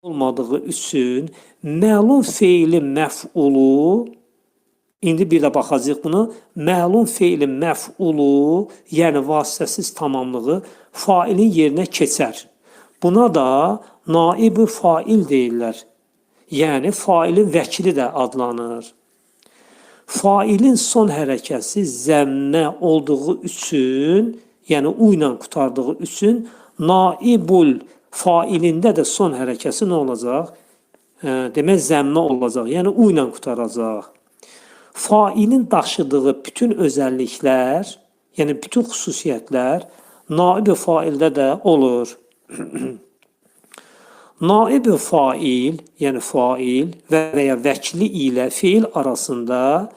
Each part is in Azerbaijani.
Olmadığı üçün məlum feilin məf'ulu, indi bir də baxacağıq bunu, məlum feilin məf'ulu, yəni vasitəsiz tamamlığı failin yerinə keçər. Buna da naib-i fail deyirlər. Yəni failin vəkili də adlanır. Failin son hərəkəsi zəmmə olduğu üçün, yəni u ilə qurtardığı üçün naibul failində də son hərəkəsi nə olacaq? Demək zəmmə olacaq. Yəni u ilə qurtaracaq. Failin daşıdığı bütün özəlliklər, yəni bütün xüsusiyyətlər naib faildə də olur. Naib fail, yəni fail və ya vəkili ilə feil arasında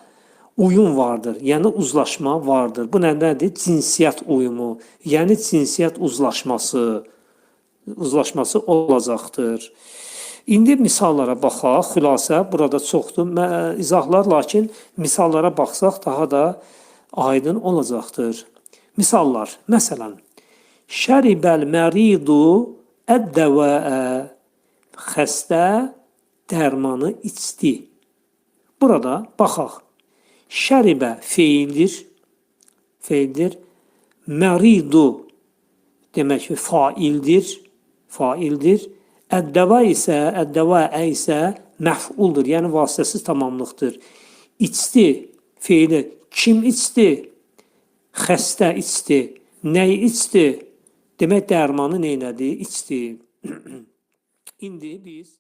uyum vardır. Yəni uzlaşma vardır. Bu nə nədir? Cinsiyyət uyumu, yəni cinsiyyət uzlaşması olacaqdır. İndi misallara baxaq. Xülasə burada çoxdur izahlar, lakin misallara baxsaq daha da aydın olacaqdır. Misallar, məsələn, şəribəl məridu əd-dəvəə, xəstə dərmanı içdi. Burada baxaq. Şəribə feildir. Feildir. Məridu demək ki, faildir. Faildir. Əd-dəva isə, əd-dəvaə isə məf'uldur, yəni vasitəsiz tamamlıqdır. İçdi feili kim içdi? Xəstə içdi. Nəyi içdi? Demək dərmanı nə elədi? İçdi. İndi biz